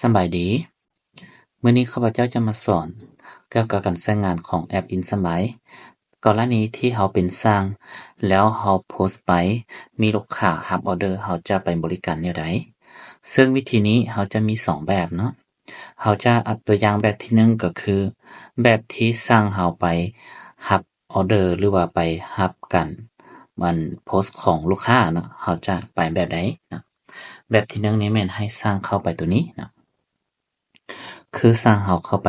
ສະບາຍດີ. ມື້ນີ້ຂ້າພະເຈົ້າຈະມາສອນກ່ຽວກັບການໃຊ້ງານຂອງແອັບ InSmile ກໍລະນີທີ່ເຮົາເປັນຊ່າງ ແລ້ວເຮົາໂພສໄປ ມີລູກຄ້າຮັບອໍເດີ ເຮົາຈະໄປບໍລິການແນວໃດ? ເຊິ່ງວິທີນີ້ເຮົາຈະມີສອງແບບເນາະ. ເຮົາຈະ ຕົວຢ່າງແບບທີໜຶ່ງກໍຄື ແບບທີ່ຊ່າງເຮົາໄປຮັບອໍເດີ ຫຼືວ່າໄປຮັບການ ອັນ ໂພສຂອງລູກຄ້າເນາະ, ເຮົາຈະໄປແບບໃດເນາະ. ແບບທີໜຶ່ງນີ້ແມ່ນໃຫ້ຊ່າງເຂົ້າໄປຕົວນີ້ເນາະ, ຄືຊ່າງເຮົາເຂົ້າໄປ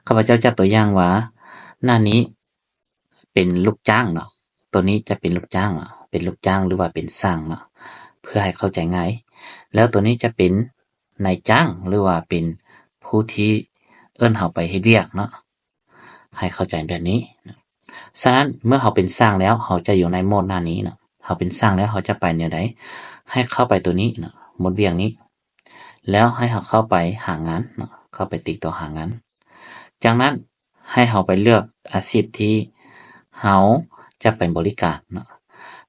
ຂ້າພະເຈົ້າຈັບຕົວຢ່າງວ່າ ໜ້ານີ້ເປັນລູກຈ້າງເນາະ, ຕົວນີ້ຈະເປັນລູກຈ້າງເນາະ, ເປັນລູກຈ້າງ ຫຼືວ່າເປັນຊ່າງເນາະ ເພື່ອໃຫ້ເຂົ້າໃຈງ່າຍ. ແລ້ວຕົວນີ້ຈະເປັນນາຍຈ້າງ ຫຼືວ່າເປັນຜູ້ທີ່ເອີ້ນເຮົາໄປເຮັດວຽກເນາະ, ໃຫ້ເຂົ້າໃຈແບບນີ້ເນາະ. ສະນັ້ນເມື່ອເຮົາເປັນຊ່າງແລ້ວ ເຮົາຈະຢູ່ໃນໂໝດໜ້ານີ້ເນາະ, ເຮົາເປັນຊ່າງແລ້ວເຮົາຈະໄປແນວໃດ? ໃຫ້ເຂົ້າໄປຕົວນີ້ເນາະ, ໝົດວຽກນີ້ ແລ້ວໃຫ້ເຮົາເຂົ້າໄປຫາງານເນາະ, ເຂົ້າໄປຕິດຕໍ່ຫາງານ. ຈາກນັ້ນໃຫ້ເຮົາໄປເລືອກອາຊີບທີ່ເຮົາຈະໄປບໍລິການເນາະ.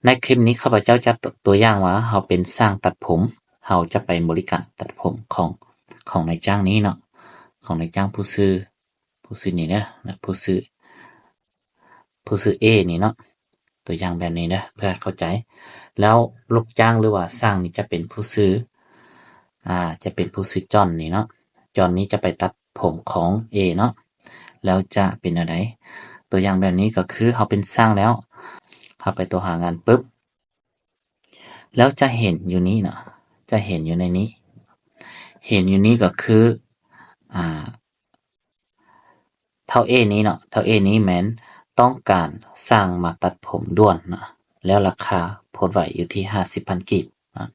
ໃນຄລິບນີ້ຂ້າພະເຈົ້າຈັບຕົວຢ່າງວ່າເຮົາເປັນຊ່າງຕັດຜົມ, ເຮົາຈະໄປບໍລິການຕັດຜົມຂອງ ຂອງນາຍຈ້າງນີ້ເນາະ, ຂອງນາຍຈ້າງຜູ້ຊື່ ຜູ້ຊື່ນີ້ເດີ ນະ ຜູ້ຊື່ ຜູ້ຊື່ A ນີ້ເນາະ, ຕົວຢ່າງແບບນີ້ເດີ ເພື່ອເຂົ້າໃຈ. ແລ້ວລູກຈ້າງ ຫຼືວ່າຊ່າງນີ້ຈະເປັນຜູ້ຊື່ ອາ ຈະເປັນຜູ້ຊື່ຈອນນີ້ເນາະ, ຈອນນີ້ຈະໄປຕັດຜົມຂອງ A ເນາະ. ແລ້ວຈະເປັນແນວໃດ? ຕົວຢ່າງແບບນີ້ກໍຄືເຮົາເປັນຊ່າງແລ້ວ ເຮົາໄປຕົວະຫາງານປຶບ ແລ້ວຈະເຫັນຢູ່ນີ້ເນາະ, ຈະເຫັນຢູ່ໃນນີ້ ເຫັນຢູ່ນີ້ກໍຄື ອາ ທ້າວ A ນີ້ເນາະ, ທ້າວ A ນີ້ແມ່ນຕ້ອງການຊ່າງມາຕັດຜົມດ່ວນເນາະ, ແລ້ວລາຄາໂພສໄວ້ຢູ່ທີ່ຫ້າສິບພັນກີບເນາະ.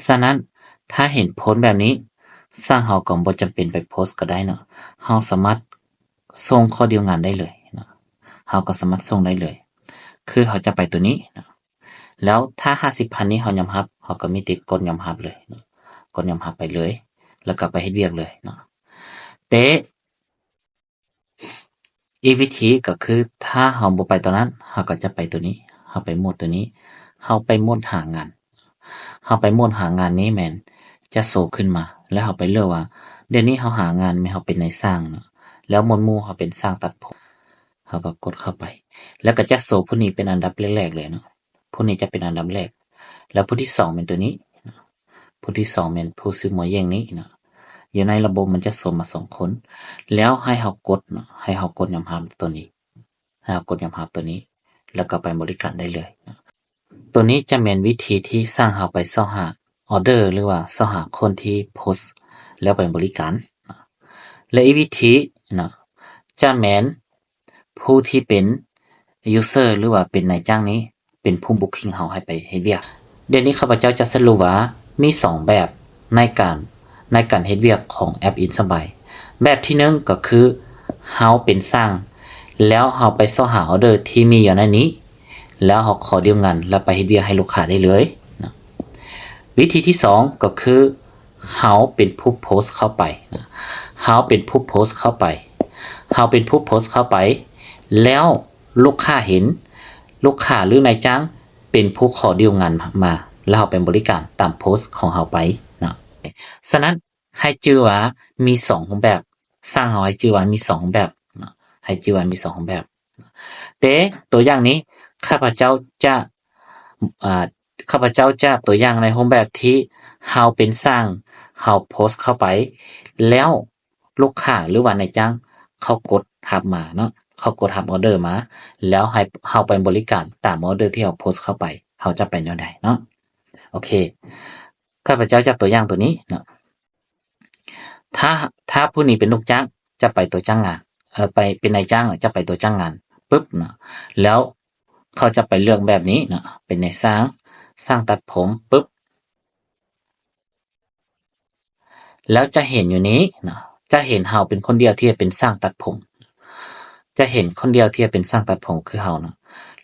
ສະນັ້ນ ຖ້າເຫັນໂພສແບບນີ້ ຊ່າງເຮົາກໍບໍ່ຈຳເປັນໄປໂພສກໍໄດ້ເນາະ, ເຮົາສາມາດສົ່ງຂໍ້ດີລງານໄດ້ເລີຍເນາະ, ເຮົາກໍສາມາດສົ່ງໄດ້ເລີຍ. ຄືເຮົາຈະໄປຕົວນີ້ເນາະ, ແລ້ວຖ້າຫ້າສິບພັນນີ້ເຮົາຍອມຮັບ ເຮົາກໍມີແຕ່ກົດຍອມຮັບເລີຍເນາະ, ກົດຍອມຮັບໄປເລີຍ ແລ້ວກໍໄປເຮັດວຽກເລີຍເນາະ. ແຕ່ອີກວິທີກໍຄື ຖ້າເຮົາບໍ່ໄປຕົວນັ້ນ ເຮົາກໍຈະໄປຕົວນີ້, ເຮົາໄປໂໝດຕົວນີ້, ເຮົາໄປໂໝດຫາງານ, ເຮົາໄປໂໝດຫາງານນີ້ແມ່ນຈະໂຊຂຶ້ນມາ ແລ້ວເຮົາໄປເລືອກວ່າ ດຽວນີ້ເຮົາຫາງານແມ່ນເຮົາເປັນນາຍຊ່າງເນາະ, ແລ້ວໝວດໝູ່ເຮົາເປັນຊ່າງຕັດຜົມ, ເຮົາກໍກົດເຂົ້າໄປ ແລ້ວກໍຈະໂຊຜູ້ນີ້ເປັນອັນດັບແລກໆເລີຍເນາະ. ຜູ້ນີ້ຈະເປັນອັນດັບແລກ ແລ້ວຜູ້ທີສອງແມ່ນຕົວນີ້ເນາະ, ຜູ້ທີສອງແມ່ນຜູ້ຊື່ໝໍເຢງນີ້ເນາະ. ຢູ່ໃນລະບົບມັນຈະໂຊມາສອງຄົນ ແລ້ວໃຫ້ເຮົາກົດເນາະ, ໃຫ້ເຮົາກົດຍອມຮັບຕົວນີ້, ໃຫ້ເຮົາກົດຍອມຮັບຕົວນີ້ ແລ້ວກໍໄປບໍລິການໄດ້ເລີຍເນາະ. ຕົວນີ້ຈະແມ່ນວິທີທີ່ຊ່າງເຮົາໄປຊອກຫາອໍເດີ ຫຼືວ່າຊອກຫາຄົນທີ່ໂພສແລ້ວໄປບໍລິການເນາະ. ແລະ ອີກວິທີເນາະ ຈະແມ່ນ ຜູ້ທີ່ເປັນຢູເຊີ ຫຼືວ່າເປັນນາຍຈ້າງນີ້ ເປັນຜູ້ບຸກຄິງເຮົາໃຫ້ໄປເຮັດວຽກ. ດຽວນີ້ຂ້າພະເຈົ້າຈະສະຫຼຸບວ່າມີສອງແບບໃນການ ໃນການເຮັດວຽກຂອງແອັບ InSmile. ແບບທີໜຶ່ງກໍຄືເຮົາເປັນຊ່າງ ແລ້ວເຮົາໄປຊອກຫາອໍເດີທີ່ມີຢູ່ໃນນີ້ ແລ້ວເຮົາຂໍດີລງານ ແລ້ວໄປເຮັດວຽກໃຫ້ລູກຄ້າໄດ້ເລີຍເນາະ. ວິທີທີສອງກໍຄື ເຮົາເປັນຜູ້ໂພສເຂົ້າໄປນະ, ເຮົາເປັນຜູ້ໂພສເຂົ້າໄປ, ເຮົາເປັນຜູ້ໂພສເຂົ້າໄປ ແລ້ວລູກຄ້າເຫັນ, ລູກຄ້າ ຫຼື ນາຍຈ້າງເປັນຜູ້ຂໍດີລງານມາ ແລ້ວເຮົາໄປບໍລິການຕາມໂພສຂອງເຮົາໄປນະ. ສະນັ້ນ ໃຫ້ຈື່ວ່າມີສອງຮູບແບບ, ຊ່າງເຮົາໃຫ້ຈື່ວ່າມີສອງຮູບແບບນະ, ໃຫ້ຈື່ວ່າມີສອງຮູບແບບ. ແຕ່ຕົວຢ່າງນີ້ ຂ້າພະເຈົ້າຈະ ອາ ຂ້າພະເຈົ້າຈະຕົວຢ່າງໃນຮູບແບບທີ່ເຮົາເປັນຊ່າງ ເຮົາໂພສເຂົ້າໄປ ແລ້ວລູກຄ້າ ຫຼືວ່ານາຍຈ້າງເຂົາກົດຮັບມາເນາະ, ເຂົາກົດຮັບອໍເດີມາ ແລ້ວໃຫ້ເຮົາໄປບໍລິການຕາມອໍເດີທີ່ເຮົາໂພສເຂົ້າໄປ, ເຮົາຈະໄປແນວໃດເນາະ. ໂອເຄ ຂ້າພະເຈົ້າຈັບຕົວຢ່າງຕົວນີ້ເນາະ. ຖ້າ ຖ້າຜູ້ນີ້ເປັນລູກຈ້າງ ຈະໄປຕົວະຈ້າງງານ, ເອີ ໄປເປັນນາຍຈ້າງ ຈະໄປຕົວະຈ້າງງານປຶບເນາະ, ແລ້ວເຂົາຈະໄປເລືອກແບບນີ້ເນາະ, ເປັນນາຍຊ່າງ ຊ່າງຕັດຜົມປຶບ ແລ້ວຈະເຫັນຢູ່ນີ້ເນາະ, ຈະເຫັນເຮົາເປັນຄົນດຽວທີ່ເປັນຊ່າງຕັດຜົມ, ຈະເຫັນຄົນດຽວທີ່ເປັນຊ່າງຕັດຜົມຄືເຮົາເນາະ.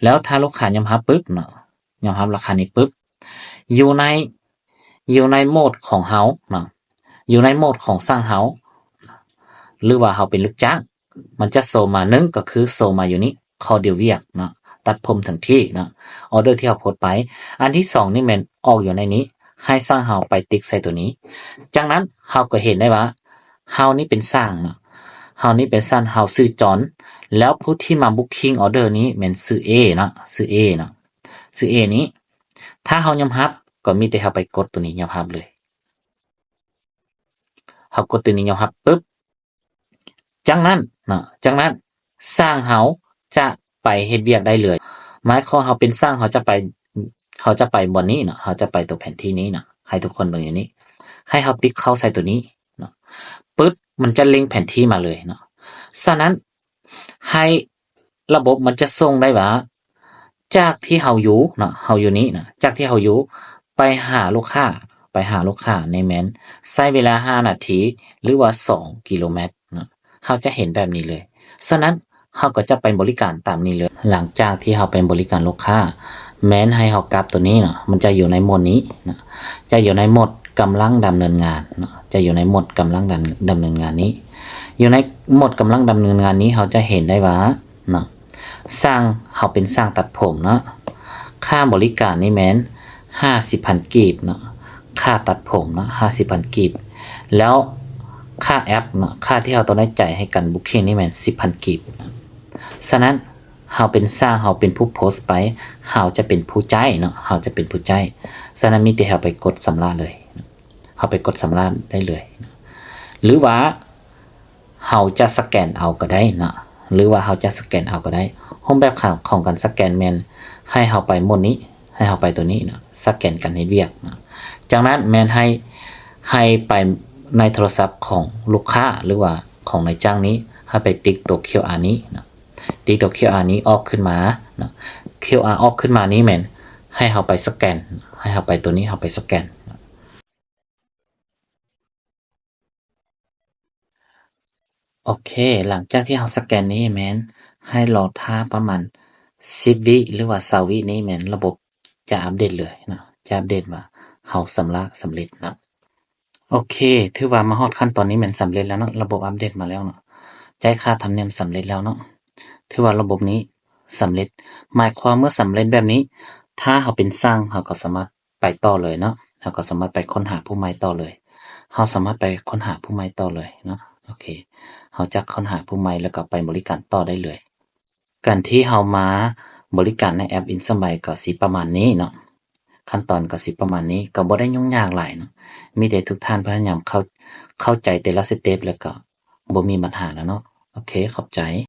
ແລ້ວຖ້າລູກຄ້າຍອມຮັບປຶບເນາະ, ຍອມຮັບລາຄານີ້ປຶບ ຢູ່ໃນ ຢູ່ໃນໂໝດຂອງເຮົາເນາະ, ຢູ່ໃນໂໝດຂອງຊ່າງເຮົາ ຫຼືວ່າເຮົາເປັນລູກຈ້າງ ມັນຈະໂຊມາ ໜຶ່ງກໍຄືໂຊມາຢູ່ນີ້ ຂໍດີລວຽກເນາະ, ຕັດຜົມເຖິງທີ່ເນາະ, ອໍເດີທີ່ເຮົາໂພສໄປ. ອັນທີສອງນີ້ແມ່ນອອກຢູ່ໃນນີ້ ໃຫ້ຊ່າງເຮົາໄປຕິກໃສ່ໂຕນີ້. ຈາກນັ້ນເຮົາກໍເຫັນໄດ້ວ່າເຮົານີ້ເປັນຊ່າງເນາະ, ເຮົານີ້ເປັນຊ່າງ, ເຮົາຊື່ຈອນ, ແລ້ວຜູ້ທີ່ມາ booking order ນີ້ແມ່ນຊື່ A ເນາະ, ຊື່ A ເນາະ, ຊື່ A ນີ້. ຖ້າເຮົາຍອມຮັບ ກໍມີແຕ່ເຮົາໄປກົດໂຕນີ້ຍອມຮັບເລີຍ. ເຮົາກົດໂຕນີ້ຍອມຮັບປຶບ, ຈາກນັ້ນເນາະ, ຈາກນັ້ນຊ່າງເຮົາຈະໄປເຮັດວຽກໄດ້ເລີຍ. ໝາຍຄວາມເຮົາເປັນຊ່າງ ເຮົາຈະໄປ, ເຮົາຈະໄປບ່ອນນີ້ເນາະ, ເຮົາຈະໄປຕົວແຜນທີ່ນີ້ເນາະ, ໃຫ້ທຸກຄົນເບິ່ງຢູ່ນີ້, ໃຫ້ເຮົາຕິກເຂົ້າໃສ່ຕົວນີ້ເນາະ, ປຶບ ມັນຈະລິງແຜນທີ່ມາເລີຍເນາະ. ສະນັ້ນ ໃຫ້ລະບົບມັນຈະສົ່ງໄດ້ວ່າ ຈາກທີ່ເຮົາຢູ່ເນາະ, ເຮົາຢູ່ນີ້ນະ, ຈາກທີ່ເຮົາຢູ່ໄປຫາລູກຄ້າ, ໄປຫາລູກຄ້ານີ້ແມ່ນໃຊ້ເວລາຫ້ານາທີ ຫຼືວ່າສອງກິໂລແມັດເນາະ, ເຮົາຈະເຫັນແບບນີ້ເລີຍ. ສະນັ້ນເຮົາກໍຈະໄປບໍລິການຕາມນີ້ເລີຍ. ຫຼັງຈາກທີ່ເຮົາໄປບໍລິການລູກຄ້າ ແມ່ນໃຫ້ເຮົາກັບໂຕນີ້ເນາະ, ມັນຈະຢູ່ໃນໂໝດນີ້ເນາະ, ຈະຢູ່ໃນໂໝດກຳລັງດຳເນີນງານເນາະ, ຈະຢູ່ໃນໂໝດກຳລັງດຳ, ດຳເນີນງານນີ້. ຢູ່ໃນໂໝດກຳລັງດຳເນີນງານນີ້ ເຮົາຈະເຫັນໄດ້ວ່າ ເນາະ, ຊ່າງເຮົາເປັນຊ່າງຕັດຜົມເນາະ, ຄ່າບໍລິການນີ້ແມ່ນຫ້າສິບພັນກີບເນາະ, ຄ່າຕັດຜົມເນາະ ຫ້າສິບພັນກີບ, ແລ້ວຄ່າແອັບເນາະ, ຄ່າທີ່ເຮົາຕ້ອງໄດ້ຈ່າຍໃຫ້ກັນ booking ນີ້ແມ່ນສິບພັນກີບເນາະ. ສະນັ້ນເຮົາເປັນຊ່າງ, ເຮົາເປັນຜູ້ໂພສໄປ, ເຮົາຈະເປັນຜູ້ຈ່າຍເນາະ, ເຮົາຈະເປັນຜູ້ຈ່າຍ. ສະນັ້ນມີແຕ່ເຮົາໄປກົດຊຳລະເລີຍ, ເຮົາໄປກົດຊຳລະໄດ້ເລີຍ. ຫຼືວ່າ ເຮົາຈະສະແກນເອົາກໍໄດ້ເນາະ, ຫຼືວ່າເຮົາຈະສະແກນເອົາກໍໄດ້. ຮູບແບບຂອງ, ຂອງການສະແກນແມ່ນໃຫ້ເຮົາໄປໂໝດນີ້, ໃຫ້ເຮົາໄປໂຕນີ້ເນາະ, ສະແກນການເຮັດວຽກເນາະ. ຈາກນັ້ນແມ່ນໃຫ້, ໃຫ້ໄປໃນໂທລະສັບຂອງລູກຄ້າ ຫຼືວ່າຂອງນາຍຈ້າງນີ້, ໃຫ້ໄປຕິກຕົວ QR ນີ້ເນາະ, ຕິກຕົວ QR ນີ້ອອກຂຶ້ນມາເນາະ. QR ອອກຂຶ້ນມານີ້ແມ່ນໃຫ້ເຮົາໄປສະແກນ, ໃຫ້ເຮົາໄປໂຕນີ້, ເຮົາໄປສະແກນເນາະ. ໂອເຄ, ຫຼັງຈາກທີ່ເຮົາສະແກນນີ້ແມ່ນໃຫ້ລໍຖ້າປະມານສິບວິ ຫຼືວ່າຊາວວິນີ້ແມ່ນລະບົບຈະອັບເດດເລີຍເນາະ, ຈະອັບເດດວ່າເຮົາຊຳລະສຳເລັດເນາະ. ໂອເຄ, ຖືວ່າມາຮອດຂັ້ນຕອນນີ້ແມ່ນສຳເລັດແລ້ວເນາະ, ລະບົບອັບເດດມາແລ້ວເນາະ, ຈ່າຍຄ່າທຳນຽມສຳເລັດແລ້ວເນາະ. ຖືວ່າລະບົບນີ້ສຳເລັດ. ໝາຍຄວາມເມື່ອສຳເລັດແບບນີ້, ຖ້າເຮົາເປັນຊ່າງ ເຮົາກໍສາມາດ ໄປຕໍ່ເລີຍເນາະ, ເຮົາກໍສາມາດໄປຄົ້ນຫາຜູ້ໃໝ່ຕໍ່ເລີຍ, ເຮົາສາມາດໄປຄົ້ນຫາຜູ້ໃໝ່ຕໍ່ເລີຍເນາະ. ໂອເຄ, ເຮົາຈະຄົ້ນຫາຜູ້ໃໝ່ ແລ້ວກໍໄປບໍລິການຕໍ່ໄດ້ເລີຍ. ການທີ່ເຮົາມາບໍລິການໃນແອັບ InSamBuy ກໍຊິປະມານນີ້ເນາະ, ຂັ້ນຕອນກໍຊິປະມານນີ້, ກໍບໍ່ໄດ້ຫຍຸ້ງຍາກຫຼາຍເນາະ. ມີແຕ່ທຸກທ່ານພະຍາຍາມເຂົ້າ, ເຂົ້າໃຈແຕ່ລະສະເຕັບ ແລ້ວກໍບໍ່ມີບັນຫາແລ້ວເນາະ. ໂອເຄ, ຂອບໃຈ.